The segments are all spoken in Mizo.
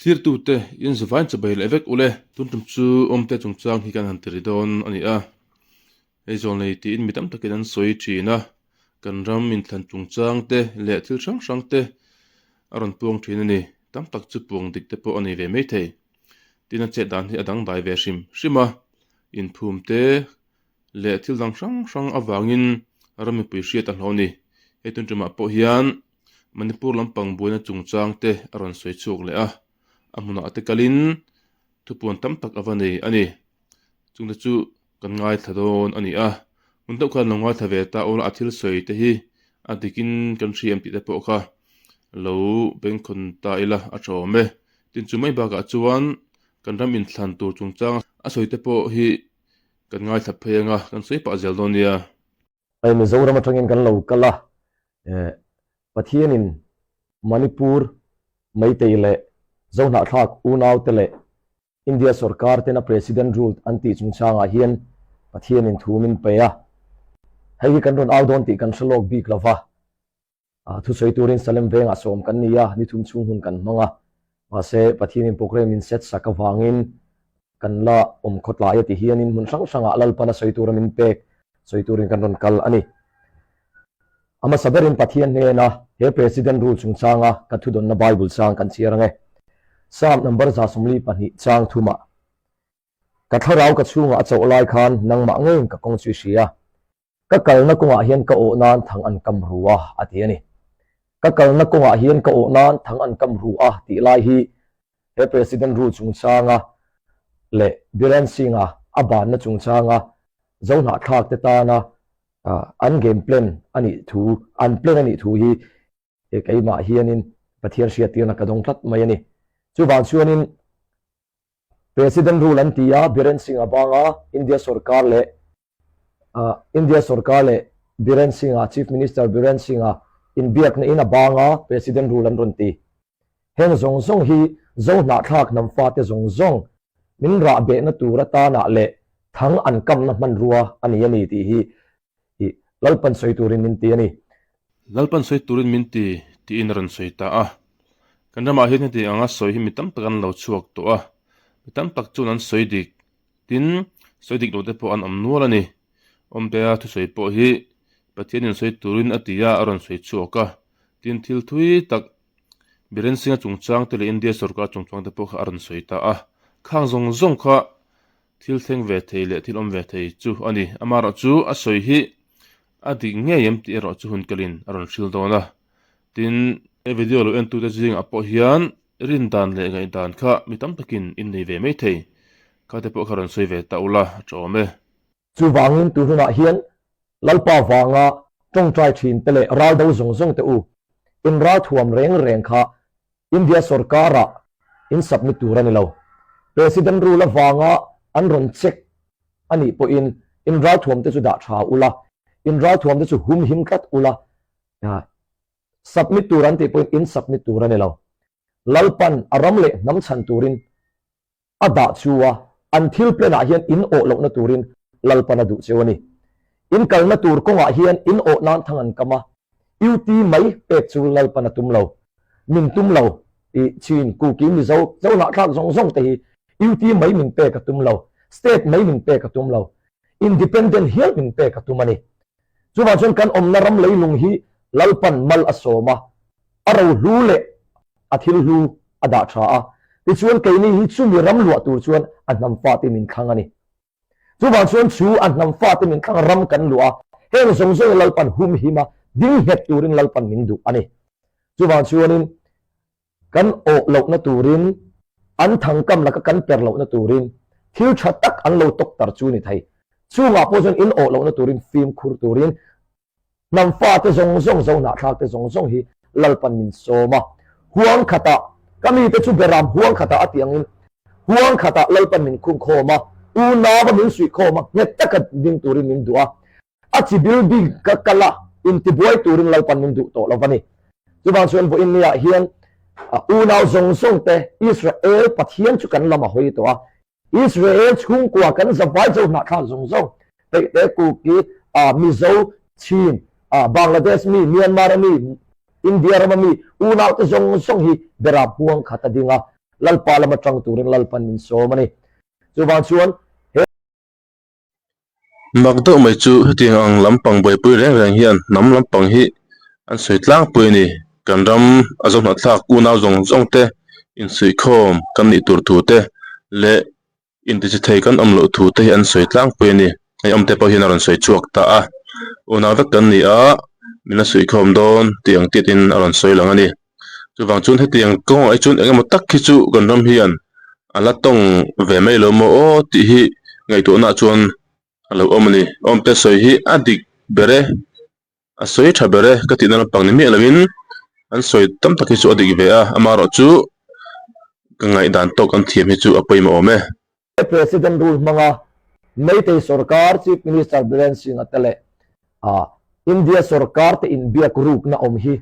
Thlirtute in zavain chabai leh vek ule. Tun tum chu awmte chungchang hi kan han tiri dawn a ni a. Hei zawl nei tiin mi tam takin an sawi thin a, kan ram inthlan chungchang te leh thil hrang hrang te a rawn puang thin a ni. Tam tak chu puang dik te pawh a nei ve mai thei. Tin a chet dan hi a dangdai ve hrim hrim a, inphum te leh thil dang hrang hrang avangin ram mipui hriat a hlauh a ni. Hei tun tumah pawh hian Manipur lampang buaina chungchang te a rawn sawi chhuak leh a, a hmunah te kalin thupuan tam tak a va nei a ni. Chungte chu kan ngaithla dawn a ni a, hmun deuh khan lo ngaithla ve ta ula a thil sawi te hi a dikin kan hriam tih te pawh kha lo bengkhawn ta ila a tha awm e. Tin chu mai bakah chuan kan ram inthlan tur chungchang a sawi te pawh hi kan ngaithla phei anga kan sawi pah zel dawn nia. Hei Mizoram atangin kan lo kal a, Pathianin Manipur Meitei leh Zohnahthlak unaute leh India sorkar tena President Rule an tih chungchangah hian Pathianin thu min pe a, hei hi kan rawn au dawn tih kan hre lawk bik lo va. Thusawi turin Salem vengah sawm kan ni a, ni thum chhung hun kan hmang a. Mahse, Pathianin programme min set sak avangin kan la awm khawtlai a ti hianin hmun hrang hrangah Lalpana sawi tura min pek sawi turin kan rawn kal a ni. A hmasa berin Pathian hnena he President Rule chungchanga ka thudawnna Bible chang kan chhiar ang e. Psalm number 142 chang thumah, Ka thlarau ka chhungah a chauh lai khan nangmah ngeiin ka kawng chu i hria. Ka kalna kawngah hian ka awh nan thang an kam ru a, a ti a ni. Ka kalna kawngah hian ka awh nan thang an kam ru a tih lai hi he President Rule chungchanga leh Biren Singh-a a banna chungchanga Zohnahthlak te tana an game plan a nih thu, an plan a nih thu hi keimah hianin Pathian hriattirna ka dawng tlat mai a ni. Chuvang chuanin President Rule an ti a, Biren Singh-a banga India sorkar leh India sorkar leh Biren Singh-a, Chief Minister Biren Singh-a inbiakna in a banga President Rule an rawn ti. Heng zawng zawng hi Zo hnahthlak hnam fate zawng zawng min rah behna tur atanah leh thang an kamna hmanrua a ni a ni tih hi Lalpan sawi turin min ti a ni. Lalpan sawi turin min ti tiin a rawn sawi ta a. Kan ramah hian heti anga sawi hi mi tam tak an lo chhuak tawh a, mi tam tak chuan an sawi dik Tin, sawi dik lote pawh an awm nual a ni. Awmtea thusawi pawh hi Pathianin sawi turin a ti a, a rawn sawi chhuak a. Tin, thil thui tak Biren Singh-a chungchang te leh India sorkar chungchang te pawh kha a rawn sawi ta a. Khang zawng zawng kha thil thleng ve thei leh thil awm ve thei chu a ni. Amaherawhchu a sawi hi a dik ngei em tih erawh chu hun kalin a rawn hril dawn a. Tin, he video lo entute zingah pawh hian rin dan leh ngaihdan kha mi tam takin in nei ve mai thei. Kha te pawh kha rawn sawi ve ta ula a tawm e. Chuvangin tun hunah hian Lalpa vanga tawngtai thin te leh ral do zawng zawng te u, in ral thuam reng reng kha India sorkarah in submit tur a ni lo. President rule avanga an rawn check a nih pawhin in ral thuam te chu dah tha ula, in ral thuam te chu humhim tlat ula, Submit tur an tih pawhin in submit tur a ni lo. Lalpan a ram leh hnam chhan turin a dah chu a, an thil plan ah hian in awh lohna turin Lalpan a duh cheu a ni. In kalna tur kawngah hian in awh nan thang an kam a, UT mai pek chu Lalpan a tum lo. Min tum lo i Chin, Kuki, Mizo, Zohnahthlak zawng zawng te hi UT mai min pek a tum lo, State mai min pek a tum lo, Independent hial min pek a tum a ni. Chuvang chuan kan awmna ram leilung hi Lalpan mal a sawm a, a rohlu leh a thil hlu a dah tha a, tichuan keini hi chumi ram luah tur chuan a hnam fate min thlang a ni. Chuvang chuan chu a hnam fate min thlang ram kan luah a, heng zawng zawng hi Lalpan humhim a, ding nghet turin Lalpan min duh a ni. Chuvang chuanin Kan awh lohna turin, an thangkam laka kan per lohna turin thil tha tak an lo tawk tar chu ni thei. Chungah pawh chuan in awh lohna turin fimkhur turin hnam fate zawng zawng, zohnahthlak te zawng zawng hi Lalpan min sawm a. Huang khatah, ka mite chu beram huang khatah a tih angin huang khatah Lalpan min khungkhawm a, unau a min suihkhawm a, nghet taka ding turin min duh a. A chi bil bik ka kal a, intibuai turin Lalpan min duh tawh lo va ni. Chuvang chuan vawiin niah hian unau zawng zawng te Israel Pathian chu kan lam a hawi tawh a. Israel chhungkua kan zavai zo hnahthlak zawng zawng, Peihte, Kuki, Mizo, Chin, Bangladesh mi, Myanmar a mi, India ram a mi unau te zawng zawng hi berap huang khat a ding a. Lalpa lama tang turin Lalpan min sawm a ni. Chuvang chuan he. Mak deuh mai chu hetiang ang lampang buaipui reng reng hian hnam lampang hi an sawi tlangpui a ni. Kan ram a zohnahthlak unau zawng zawng te insuihkhawm kan nih tur thu te leh Intichi thei kan awm loh thu te hi an sawi tlangpui a ni. Hei awmte pawh hian a rawn sawi chhuak ta a, unau vek kan ni a, min la suihkhawm dawn tih ang tiatin a rawn sawi lang a ni. Chuvang chuan hetiang kawngah hi chuan eng emaw tak hi chu kan ram hian a la tawng ve mai lo maw aw tih hi ngaihtuahnaah chuan a lo awm a ni. Awmte sawi hi a dik ber e. A sawi tha ber e ka tihna lampang ni miah loin an sawi tam tak hi chu a dik ve a, amaherawhchu ka ngaihdan tawk an thiam hi chu a pawimawh awm e. President rule hmanga Meitei sorkar Chief Minister Biren Singh-a te leh India sorkar te inbiak rukna awm hi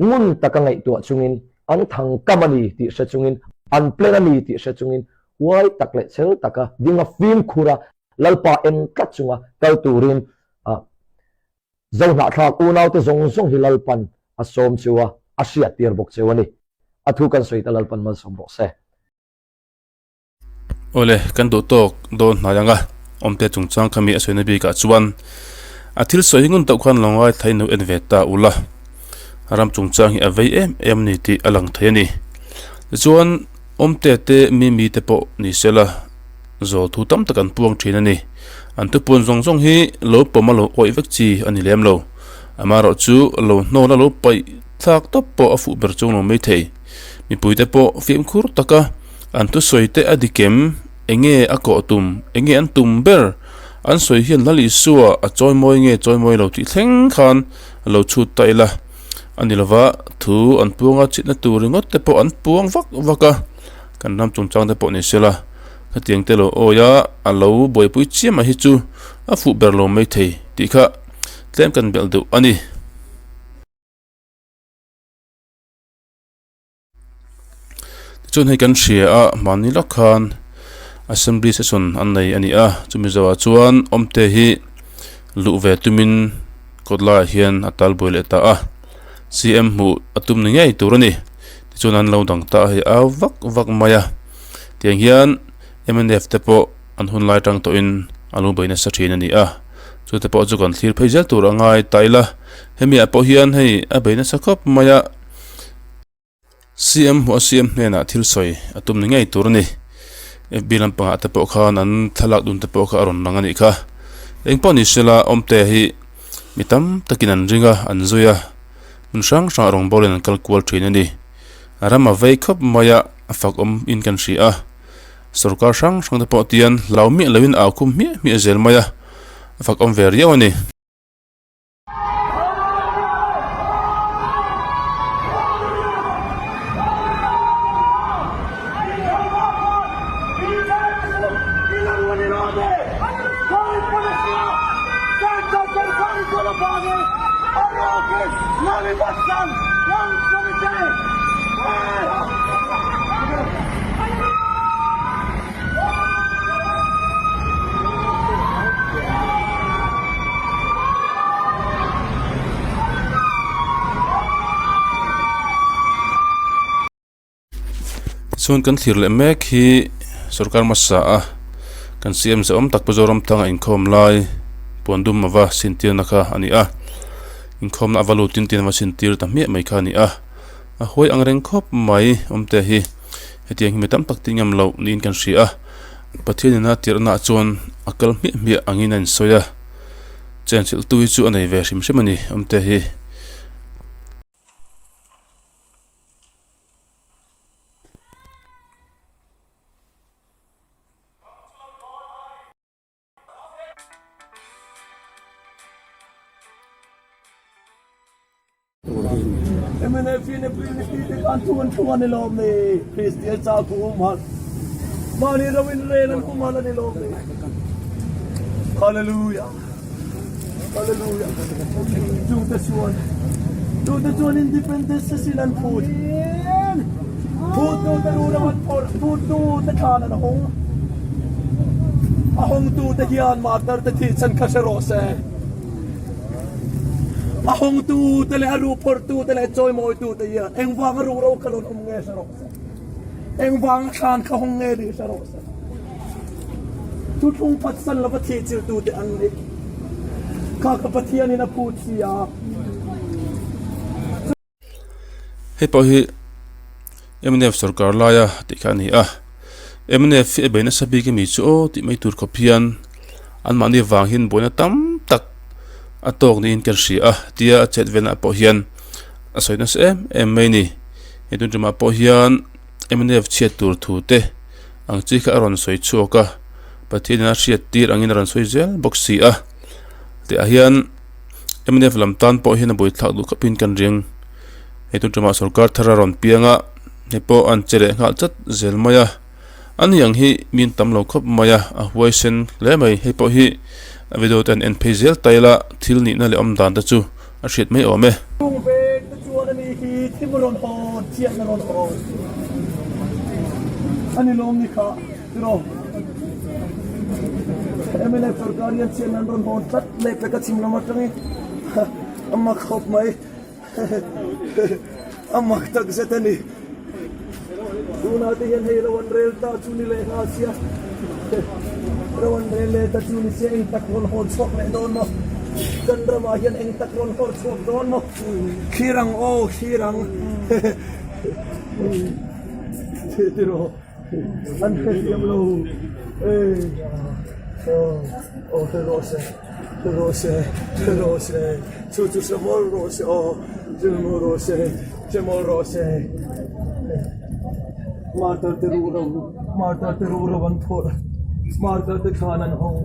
ngun taka ngaihtuah chungin an thang kam a ni tih hre chungin an plan a ni tih hre chungin huai tak leh chhel taka dinga fimkhur a Lalpa en tlat chunga kal turin A Zohnahthlak unaute zawng zawng hi Lalpan a sawm cheu a, a hriattir bawk cheu a ni. A thu kan sawi ta Lalpan malsawm rawh se. Awle, kan duh tawk dawn hnai anga awmte chungchang kha mi a sawina bikah chuan a thil sawi hi ngun tauh khan lo ngaithla in lo en ve ta ula. Ram chungchang hi a vei em em a ni tih a lang thei a ni. Tichuan awmte te mimi te pawh ni sela. Zawl thu tam tak an puang thin a ni. An thupuan zawng zawng hi lo pawm a lo awih vek chi a ni lem lo. Amaherawh chu lo hnawl a lo paih thlak tawp pawh a fuh ber chuang lo mai thei. Mipuite pawh fimkhur taka an thusawi te a dikem, enge a kawh tum, enge an tum ber, an sawi hian Lal Isua a chawimawi nge chawimawi lo tih thleng khan lo chhut ta ila a ni lova, thu an puanga chhitna tur ringawt te pawh an puang vak vak a, kan ram chungchang te pawh ni sela. Hetiang te lo awi a, a lo buaipui chiam mai hi chu a fuh ber lo mai thei tih kha tlem kan belh deuh a ni. Tichuan hei kan hria a, mahni lawk khan assembly session an nei a ni a, chumi zawhah chuan awmte hi luh ve tumin kawt laiah hian a tal buai leh ta a, CM hmuh a tum ni ngei tur a ni. Tichuan an lo dang ta a, hei au vak vak mai a. Tiang hian mnf te pawh an hun lai tang tawhin a lo bei nasa thin a ni a, chu te pawh chu kan thlir phei zel tur a ngai ta ila, hemi ah pawh hian hei a bei nasa khawp mai a, CM hmuh a CM hnenah thil sawi a tum ni ngei tur a ni, FB lampangah te pawh khan an thlalak dun te pawh kha a rawn lang a nih kha, engpawh ni sela awmte hi mi tam takin an ring a, an zui a, hmun hrang hrangah rawngbawlin an kal kual thin a ni, ram a vei khawp mai a. A fak awm in kan hria a, sorkar hrang hrang te pawh tian hlau miah loin au khum hmiah hmiah zel mai a, a fak awm ve riau a ni. Tichuan kan thlir leh mek hi sorkar hmasa a kan CM zahawm tak Pu Zoramthanga inkhawm lai puan dum ava sintirna kha a ni a inkhawmna ava lutin tin ava sintir ta hmiah mai kha a ni a. A huai ang reng khawp mai awmte hi hetiang hi mi tam tak tih ngam loh niin kan hria a, Pathian ina tirhna ah chuan a kal hmiah hmiah angin a insawi a, chenchilhtu hi chu a nei ve hrim hrim a ni awmte hi. Mnf in April ni ti te khan thu an thu a ni lawm ni Kristian sakhaw humhalh mahni ro in rel an humhalh a ni lawm ni Hallelujah Hallelujah chungte chuan chungte chuan independence se sin an phut phut tu te ru ram an phawrh phut tu te thlan an hawng a hawng tu te hian martar te thih chan kha hre rawh se. A hawngtu te leh a ruh phawrhtu te leh chawimawitu te hian engvanga ruh ro kha rawn awm nge hre rawh se. Engvanga thlan kha hawng nge nih hre rawh se. Thuthlung phatsan lova thih chilhtute an ni. Kha ka Pathianin a phut si a. Hei pawh hi mnf sorkar laia tih kha a ni a, mnf hi a bei nasa bik ami chu aw tih mai tur khawp hian anmahni vang hian buaina tam tak a tawk niin kan hria a tia a chet velna pawh hian a sawi nasa em em mai a ni. He tun tumah pawh hian mnf chhiat tur thu te ang chi kha a rawn sawi chhuak a, Pathianin a hriat tir angin a rawn sawi zel bawk si a, tihah hian. Mnf lam tan pawh hian a buaithlak duh khawpin kan ring. Hei tun tumah sorkar thar a rawn piang a, hei pawh an che leh nghal chat zel mai a. A ni ang hi min tam lo khawp mai a, a huaisen hle mai. Hei pawh hi a video te an en phei zel ta ila thil nihna leh awm dan te chu a hriat mai awm e. Chung vek te chuan a ni hi thim rawn hawn, chiahna rawn hawn a ni lawm ni kha. Tiraw? Mnf sorkar hian chian an rawn hawn tlat leh pek a chhim lam atangin a mak khawp mai. A mak tak zet a ni. Tunah te hian hei ro an rel ta chu ni leh nghal sia. Ro an rel leh ta chu ni sia eng tak rawn hawn chhuak leh dawn maw? Kan ramah hian eng tak rawn hawn chhuak dawn maw? Thlir ang aw, thlir ang. Tiraw? An hrethiam lo e aw hre rawh se hre rawh se hre rawh se chu chu hre mawl rawh se aw hre mawl rawh se hre mawl rawh se martar te ruh ro martar te ruh ro an phawrh martar te thlan an hawng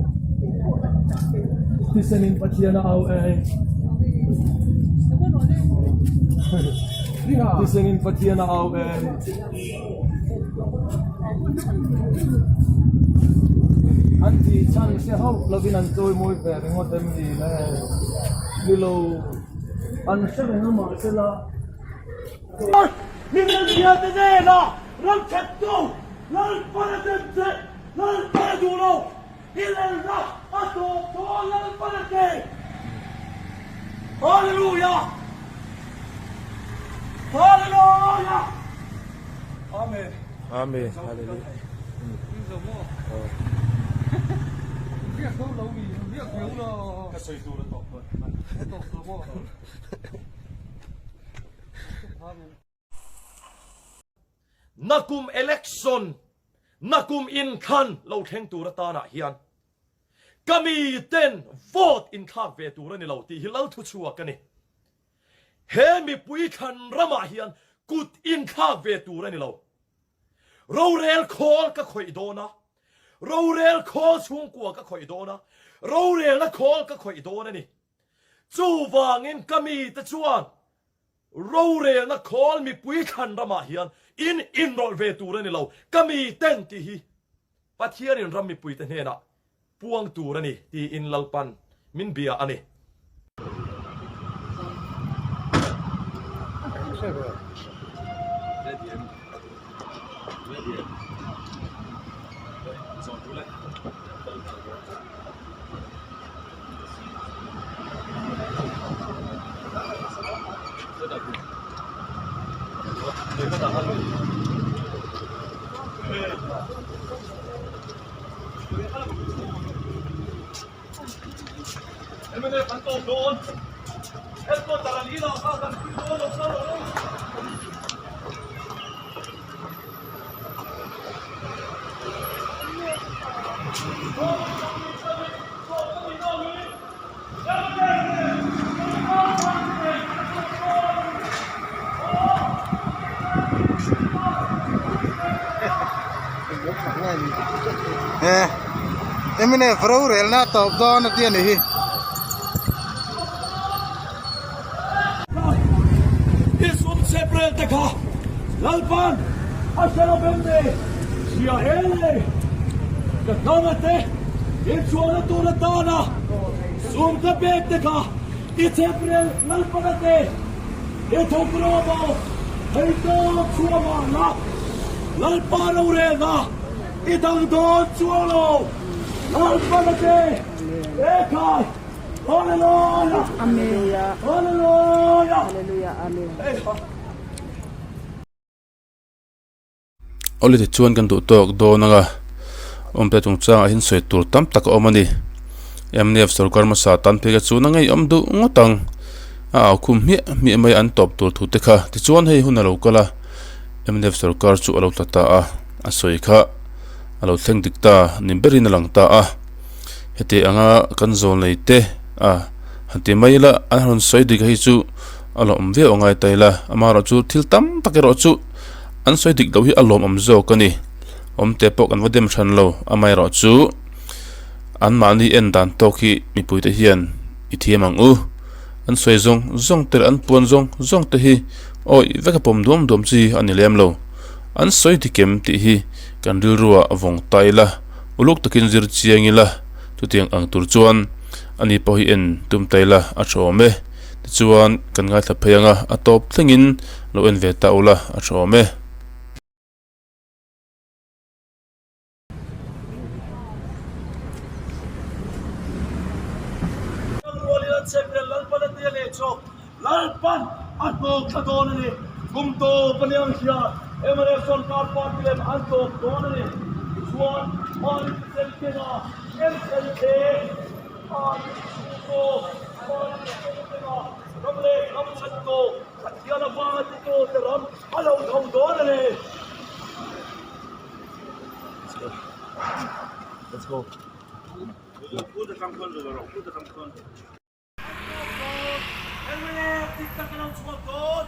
thisenin Pathian a au e thisenin Pathian a au e. An tih chhan hre hauh lovin an chawimawi ve ringawt em ni le? Ni lo, an hre reng a mahsela. Mimal te nena ram thattu Lalpan a dem che, Lalpan a duh lo, i lalna a tawp dawn Lalpan a ti. Hallelujah! Hallelujah! Amen. Amen. Hallelujah. Ka sawi tur a tawp dawn. Nakum election, nakum inthlan lo thleng tur atanah hian ka miten vote inthlak ve tur a ni lo tih hi lal thuchhuak a ni. He mipui thlan ramah hian kut inthlak ve tur a ni lo. Rorel khawl ka khawih dawn a, rorel khawl chhungkua ka khawih dawn a, rorelna khawl ka khawih dawn a ni. Chuvangin ka mite chuan Rorelna khawl mipui thlan ramah hian in inrawlh ve tur a ni lo, ka mi ten tih hi Pathianin ram mipuite hnenah puang tur a ni tiin Lalpan min bia a ni. He mnf rorelna a tawp dawn a tia ni hi. Isum Seprel te kha Lalpan a hre lo em ni? Hria e! Ka hnam te inchhuahna tur atana sum ka pek te kha i Seprel Lalpan a ti. I thawk rawh maw? Hei tawk chhuah mah la, Lalpa rorelna i dang dawn chuang lo. Lalpan a ti. E khai! Hallelujah! Amen. Hallelujah! Hallelujah. Amen. Hey, ha. Awle tichuan kan duh tawk dawn anga awmte chungchangah hian sawi tur tam tak a awm a ni. Mnf sorkar hmasa tan phei kha chuan a ngeiawm duh ngawt ang. A au khum hmiah hmiah mai an tawp tur thu te kha. Tichuan hei hun a lo kal a, mnf sorkar chu a lo tla ta a, a sawi kha a lo thleng dik ta ni berin a lang ta a. Heti anga kan zawl nei te a han ti mai ila an rawn sawi dik a hi chu a lawmawm viau a ngai ta ila. Amaherawhchu thil tam tak erawh chu an sawi dik loh hi a lawmawm zawk a ni. Awmte pawh kan va dem hran lo, amaherawhchu anmahni en dan tawk hi mipuite hian i thiam ang u. An sawi zawng zawng te leh an puan zawng zawng te hi awih vek a pawm duam duam chi a ni lem lo. An sawi dik em tih hi kan rilrua vawng ta ila, uluk takin zir chiang ila, chutiang ang tur chuan ani pawh hi en tum ta ila a tha awm e. Tichuan kan ngaithla phei ang a, a tawp thlengin lo en ve ta ula a tha awm e. Lalpan a hnawk thla dawn a ni. Kum tawp a niang hian mnf sorkar party lem an tawp dawn a ni. Tichuan, mahni thisen kenga MLA mahni chhungkaw mahni thisen kenga ram leh ram chhantu Pathian avanga titu te ram a lo tho dawn a ni. Let's go. Mnf dik tak a lo chhuak dawn,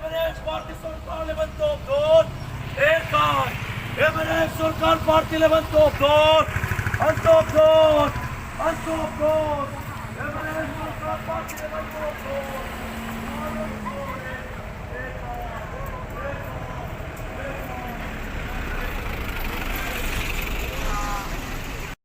mnf party sorkar lem an tawp dawn, Ekai mnf sorkar party lem an tawp dawn, an tawp dawn, an tawp dawn.